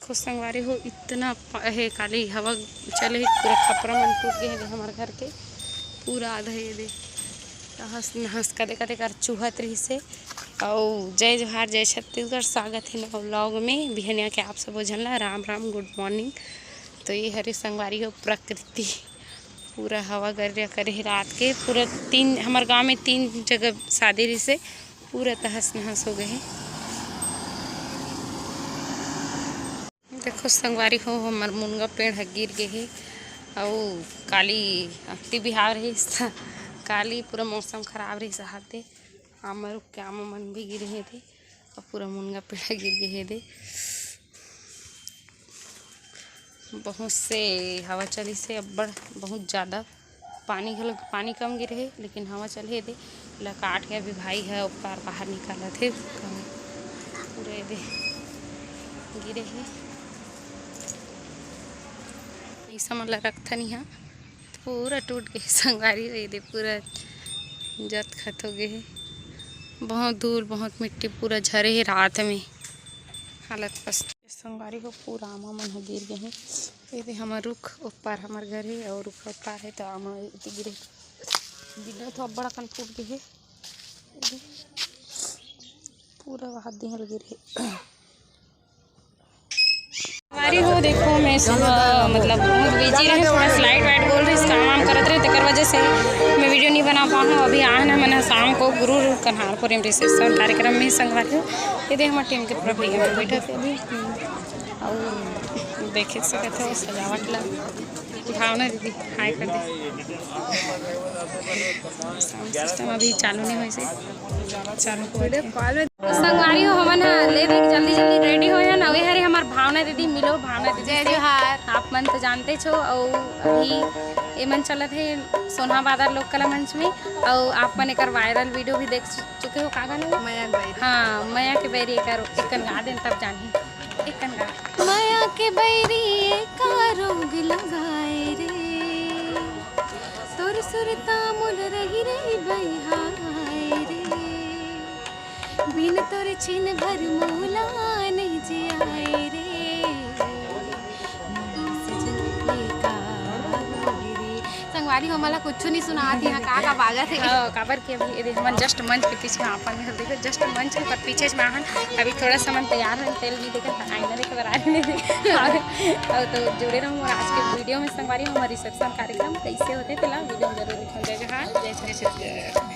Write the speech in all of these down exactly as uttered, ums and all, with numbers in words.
देखो संगवारी हो, इतना प-, हे काली हवा चले हे, पूरा खपरा मन टूट गे हे हमर घर के, पूरा आधा ये दे तहस नहस कदे कदे कर चुहत रहिस हे। अउ जय जोहार, जय छत्तीसगढ़, स्वागत हे नवा vlog में। बिहनिया के आप सबो झन ला राम राम, good morning। तो ये हरे संगवारी हो प्रकृति, पूरा हवा गर्रा करे हे रात के। पूरा तीन, हमर गांव में तीन जगह शादी रहिस हे, पूरा तहस नहस हो गए हे। देखो संगवारी हो, हमर मुनगा पेड़ ह गिर गे हे। अउ काली अक्ति बिहाव रहिस त काली पूरा मौसम खराब रहिस, हाथे आम रुख के आम मन भी गिरे हे दे, अउ पूरा मुनगा पेड़ ह गिर गे हे दे। बहुत से हवा चलिस हे अब्बड़, बहुत ज़्यादा। पानी घलो, पानी कम गिरे हे, लेकिन हवा चले हे दे। एला काट के अभी भाई ह ओ पार बाहर निकालत हे। पूरा ए दे गिरे हे। पइसा मन ला रखथन इहाँ, पूरा टूट गे संगवारी हो। ए दे पूरा जत खत हो गे हे। बहुत धूल, बहुत मिट्टी पूरा झरे हे रात में, हालत पस्त। संगवारी हो, पूरा आमा मन ह गिर गे हे। ए दे हमर रुख ओ पार हमर घर हे, अउ रुख ओ पार हे, त आमा एती गिरे हे। गिरत तो अब्बड़ अकन फूट गे हे। ए दे पूरा हाथ दिहल गिर हे। संगवारी हो, देखो, मैं सुबह, मतलब, बहुत बिजी रहे, थोड़ा सा लाइट वाइट बोल रही, काम वाम करत रहे, तेकर वजह से मैं वीडियो नहीं बना पाऊँ। अभी आए ना, मैंने शाम को गुरु कन्हारपुर में रिसेप्शन कार्यक्रम में संगवारी हो। ए दे हमर टीम के पूरा भैया मन बैठे थे अभी। अउ देखे सकत हो सजावट ला। भावना दीदी, हाय कर दे। साउंड सिस्टम अभी चालू नहीं होइस हे, चालू होइस हे। संगवारी हो, हमन ह ले दे के जल्दी जल्दी रेडी होए हन। अउ ए हरे हमर भावना दीदी, मिलो भावना दीदी से। जय जोहार। आप मन तो जानते छो, अउ अभी ए मन चलत हे सोनहा बादर लोक कला मंच में, अउ आप मन एकर वायरल वीडियो भी देख चुके हो। का गाना हे? मया के बैरी। हाँ, मया के बैरी एकर, एकन गा देन तब जानही। एकन गा। मया के बैरी एका रोग लगाए रे, तोर सुरता मोल रही रही बइहाए रे, बिन तोर छिन भर मोला नहीं जियाए रे। संगवारी हो, मोला कुछ नहीं सुनात हे, यहाँ का का बाजत हे। हाँ, काबर कि अभी ये दे, हमन just मंच के पीछे आपन में देखो, just मंच के ऊपर पीछे में आहन। अभी थोड़ा सा मन तैयार होन, तेल भी देखन, आईना देखे बर आ रहे हैं। और, और तो जुड़े रहो मोर आज के वीडियो में संगवारी हो, हमार रिसेप्शन कार्यक्रम कैसे होते, तेला वीडियो में जरूर देखो। जय जोहार, जय छत्तीसगढ़।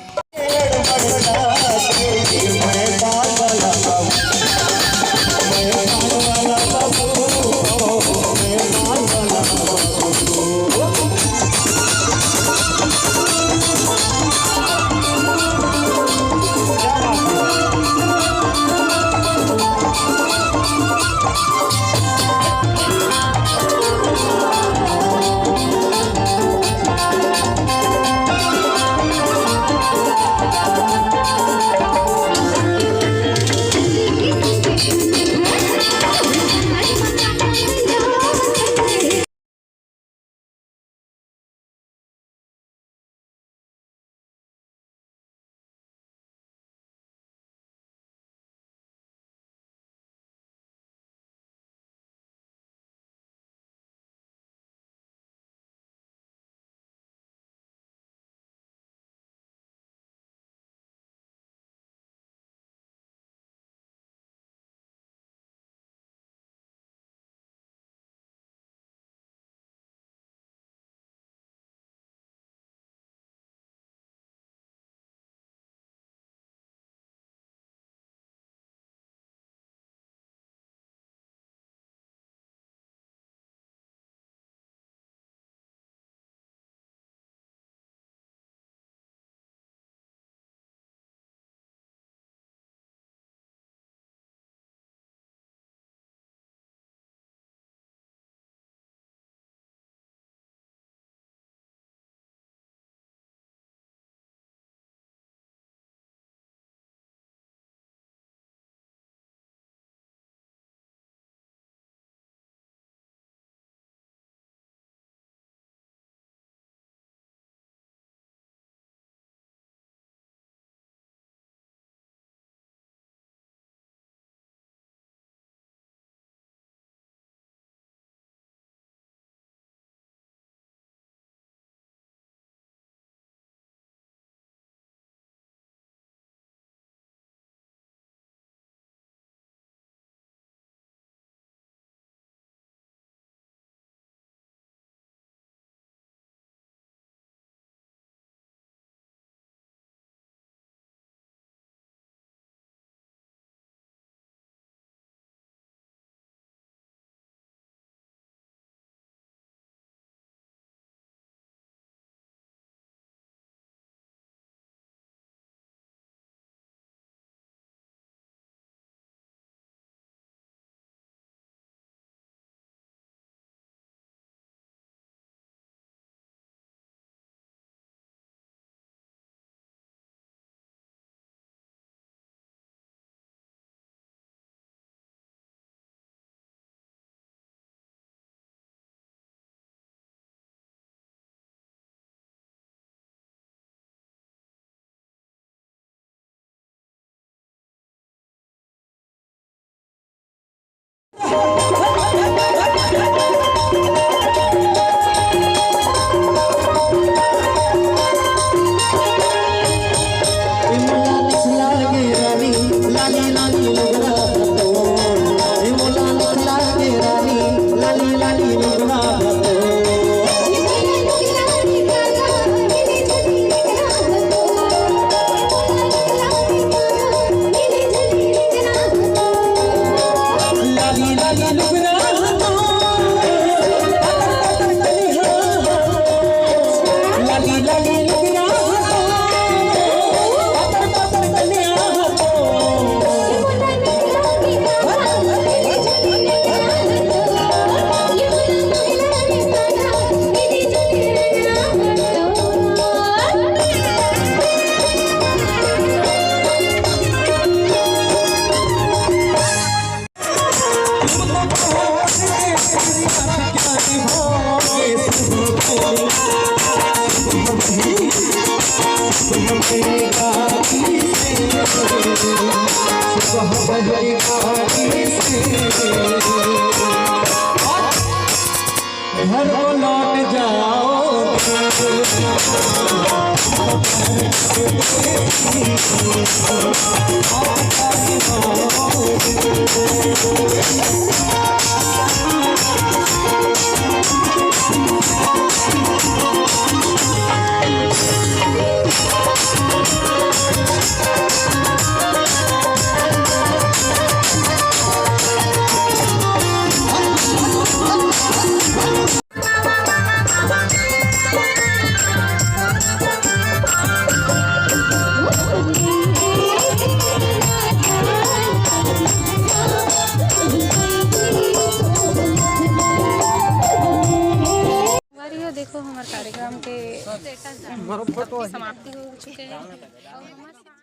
घर को लौट जाओ। संगवारी हो, देखो, हमार कार्यक्रम के समाप्ति हो चुके हे।